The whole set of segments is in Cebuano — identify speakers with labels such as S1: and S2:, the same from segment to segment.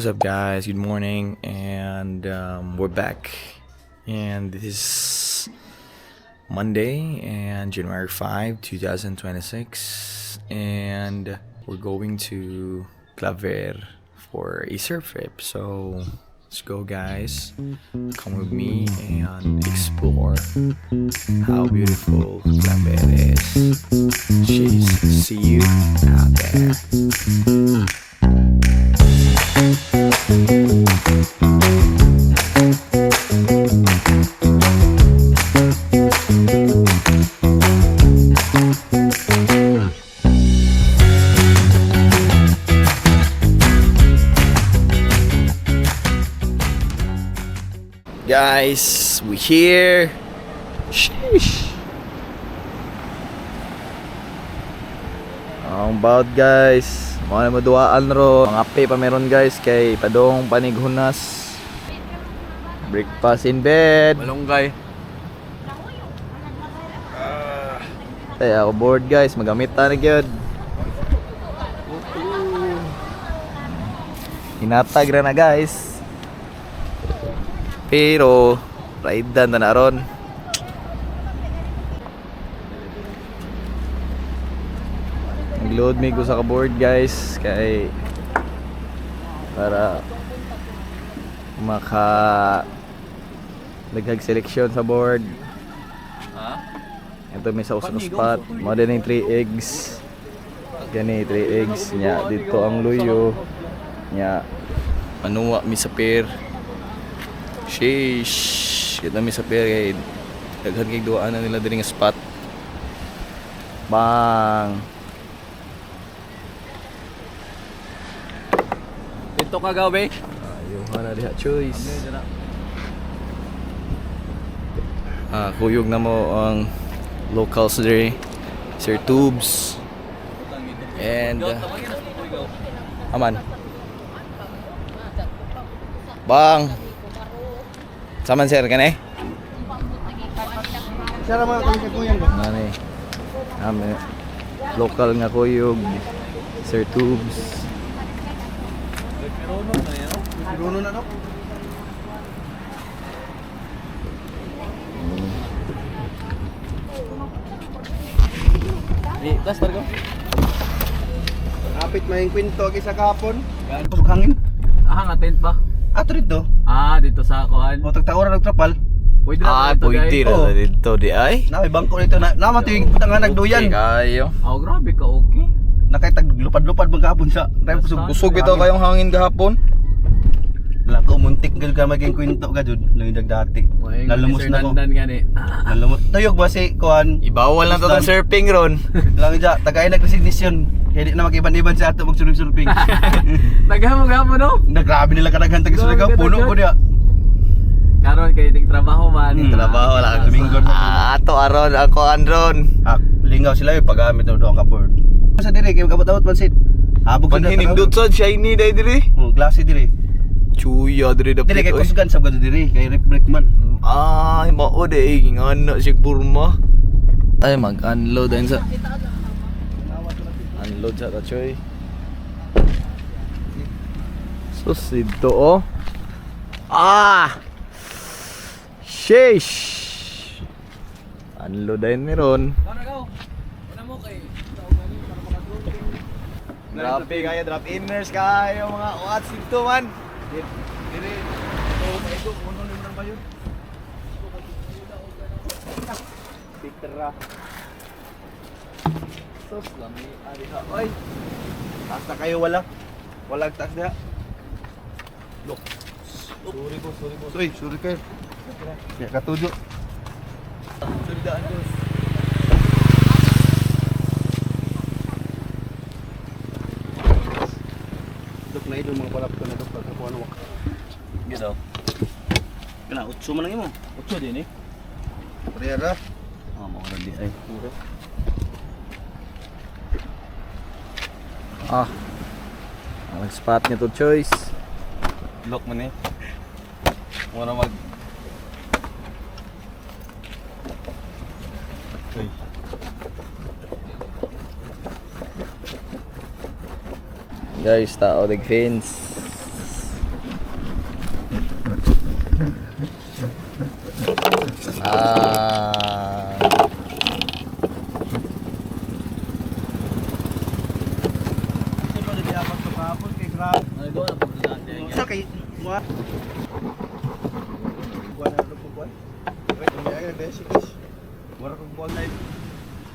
S1: What is up, guys? Good morning, and we're back. And this is Monday, and January 5, 2026, and we're going to Claver for a surf trip. So let's go, guys. Come with me and explore how beautiful Claver is. She's see you out there. Guys, we here. Sheesh. Ang about, guys. Mga na maduaan ro. Mga pe pa meron, guys, kay padong panighunas. Breakfast in bed.
S2: Malunggay.
S1: Tay ako board, guys, magamit ta na gyud. Hinatag ra na, guys. Pero ride na na ron. Nag-load mi ko sa ka-board, guys, kay para maka daghag selection sa board.
S2: Ha?
S1: Ito may sa usang spot. Mga din yung 3 eggs. Gani, 3 eggs. Nya, dito ang luyo. Nya, manuwa mi sa pier. Sheesh. Kita mi sa pier kay daghan kay duaan na nila diri nga spot. Bang.
S2: Dito ka gabi.
S1: Ayuhan na diha choice. Ah, kuyog na mo ang locals diri. Sir Tubes. And aman. Bang. Saman sir kani?
S3: Sara mga kami sa kuyan ba?
S1: Nani. Ame local nga kuyog. Sir Tubes.
S3: Piruno na no?
S2: Di, plaster ko.
S3: Kapit may kwento kay sa kahapon. Pusok hangin.
S2: Ah, nga tent ba?
S3: Ato dito.
S2: Ah, dito sa kuan.
S3: O tagtaora nagtrapal.
S2: Pwede na
S1: Ah,
S2: dito,
S1: pwede
S2: guys.
S1: ra
S3: Oh.
S1: dito di ay.
S3: Na may bangko dito na. Naman to yung butang nga nagduyan.
S1: Okay, kayo.
S2: Oh, grabe ka, okay.
S3: Nakitag lupad-lupad bang kahapon sa drive kusog.
S1: Busog bitaw kayong hangin gahapon.
S3: Lang ko muntik gud ka maging kwento ka jud lang yung dati. Nalumos na ko.
S2: Dandan nga ni.
S3: Nalumos. Tuyog ba si kuan?
S1: Ibawal na to tong surfing ron.
S3: Lang ja tagay nag resignation. Kaya di na mag-iban-iban sa ato magsurfing-surfing.
S2: Daghan mo gamo no.
S3: Na grabe nila kadaghan tag
S2: Grabe
S3: Surigao puno
S2: kadaghan.
S3: po niya.
S2: Karon kay ting trabaho man.
S1: Trabaho lang.
S3: Domingo na.
S1: Ah, ato aron ako anron.
S3: Ah, lingaw sila yung paggamit ng doon ka board. Sa dire kay kabot-abot pansit. Habog sila.
S1: Panhinindot sa shiny day diri.
S3: Oh, klase dire.
S1: Chuya diri
S3: Dire
S1: dapit
S3: kay
S1: oy.
S3: kusgan sab kadto dire kay Rick Brickman.
S1: Ay, mao day ngana siya burma. Ay mag-unload ayun sa. Unload sa ta choy. Sus dito oh. Ah! Sheesh! Unload ayun meron. Drop in kayo, drop inners kayo mga what's dito man.
S3: Dire. Oh, maigo uno ni man bayon. Pitra.
S1: Sus lami ari ha. Oy.
S3: Taas na kayo wala. Wala taas na. Look. Sorry ko, sorry ko. Uy, sorry kayo. Ya katujo.
S1: Sundaan ko.
S3: Look na idol mga palap ko na dok pagkakuha wak.
S2: Gito.
S3: Kana utso man lang imo.
S2: Utso din eh.
S3: Prera.
S2: Ah, mo di ay.
S1: Ah. Ang spot niya to choice.
S2: Lock man eh. Mo na mag. Uy.
S1: Guys, tao dig fins. Bang!
S3: Sa kay wa. Buwan na ko buwan. Wala kong buwan live.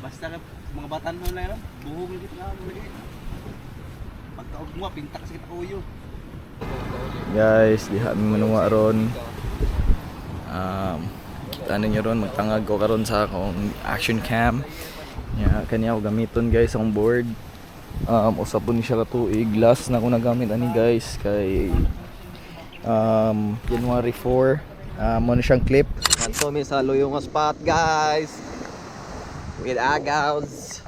S3: Basta ka mga batan mo lang buhong gid nga mo lagi. Pagkaog mo pinta kasi kita kuyo.
S1: Guys, diha mi manuwa ron. Kita ninyo ron, magtangag ko karon sa akong action cam. Nya kanya ako gamiton, guys, akong board. Usa po ni siya ka tuig last na ako nagamit ani, guys, kay January 4. Mo na siyang clip.
S2: Adto mi sa Luyong spot, guys. With agaws.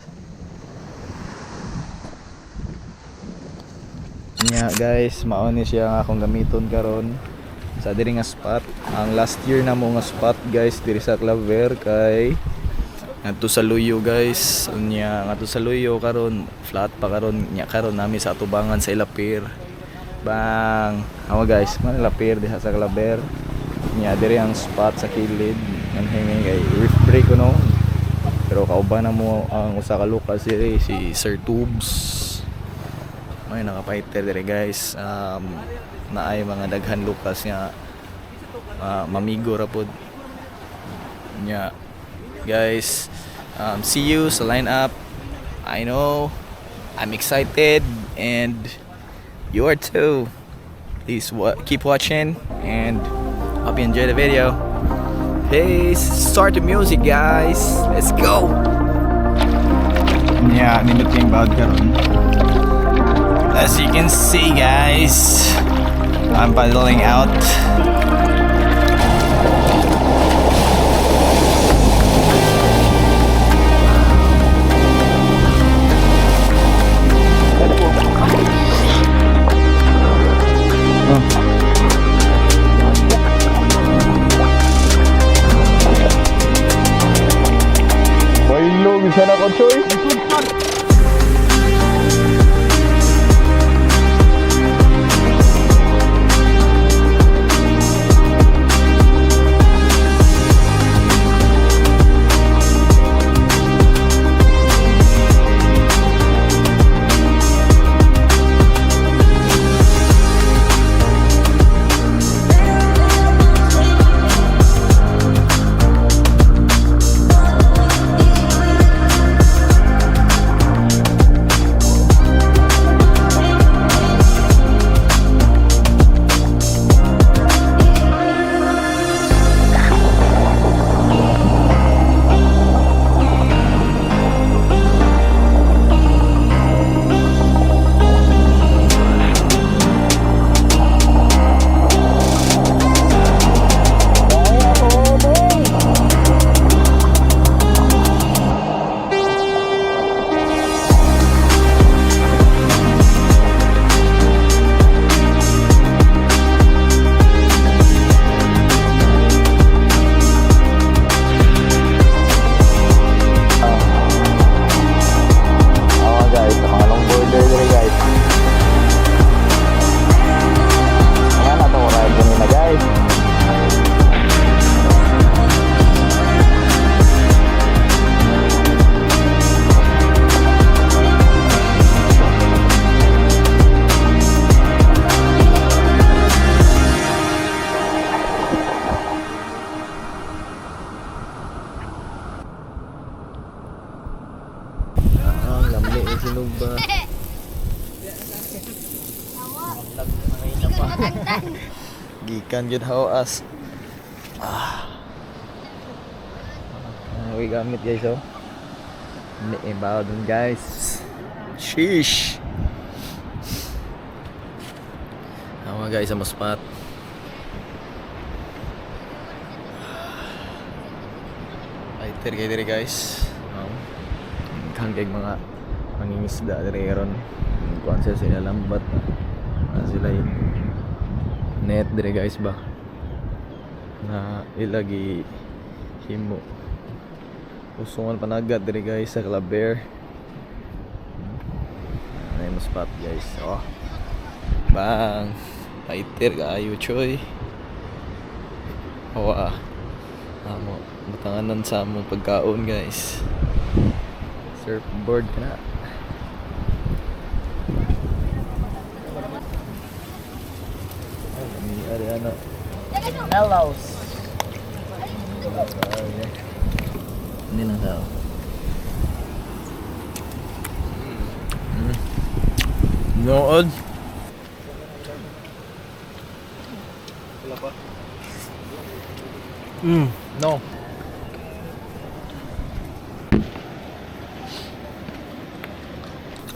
S1: Nya guys, mao ni siya nga akong gamiton karon sa diri nga spot. Ang last year na mo nga spot, guys, diri sa Claver kay ngadto sa Luyo, guys. Unya ngadto sa Luyo karon flat pa karon, nya karon nami sa atubangan sa Ilapir. Bang. Awa guys, man Ilapir diha sa Claver. Nya diri ang spot sa kilid. Nganhi mi kay reef break kuno. Pero kauban na mo ang usa ka lokal si si Sir Tubes. May nakapaiter dire, guys. Naay mga daghan lukas nga mamigo ra pod. Nya guys, see you sa lineup. I know I'm excited and you are too. Please keep watching and hope you enjoy the video. Peace. Start the music, guys. Let's go. Yeah, nindot yung bawd karon. As you can see, guys, I'm paddling out. Bailog, isa na ko, Choy. Oo guys, sa mga long border diri, guys. Ayan, ato ko ride kanina, guys. Ang lamli yung sinog ba? Gikan jud hawas. Ah. Ang uy gamit, guys, oh. Ni ibaw dun, guys. Sheesh. Tama guys, ang spot. Ay, kay diri, guys. Oh. Kang kay mga mangingisda diri ron. Kuan sila sila lambat. Ah, sila yung net diri, guys, ba. Na ilagi himo. Usungan panagat diri, guys, sa Claver. Ano yung spot, guys. Oh. Bang. Fighter kaayo choy. Awa. Amo, butanganan sa among pagkaon, guys. Surfboard ka na. Ay, lami ari ano. Mellows. Hindi lang tao. Nood.
S3: Wala pa.
S1: No.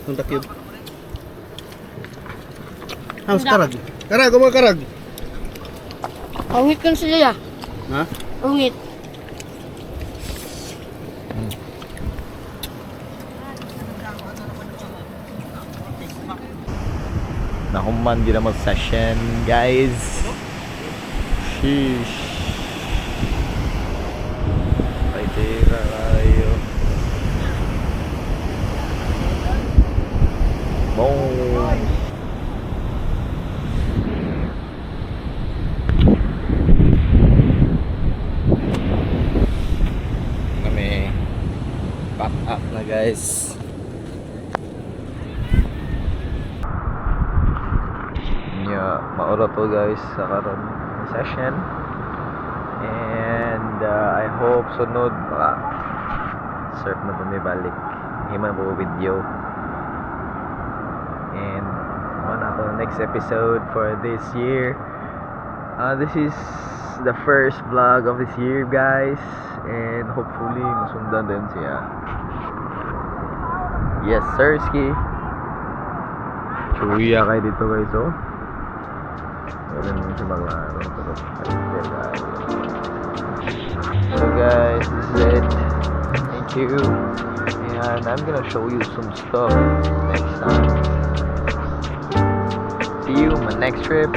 S3: Ang takip. House karag. Karag, mga karag.
S4: Ungit kan sila.
S3: Ha?
S4: Ungit.
S1: Nahuman gyud ang session, guys. Sheesh. Ay, tira kayo. Boom. Kami pack up na, guys. Yeah, mao ra to, guys, sa karon session. And I hope sunod maka surf na po mi balik. Hima po video. And mao na to next episode for this year. This is the first vlog of this year, guys. And hopefully masundan din siya. Yes, sir, ski. Chuya kay dito, guys, oh. Meron naman siya maglaro. Pero, guys. So guys, this is it. Thank you. And I'm gonna show you some stuff next time. See you on my next trip.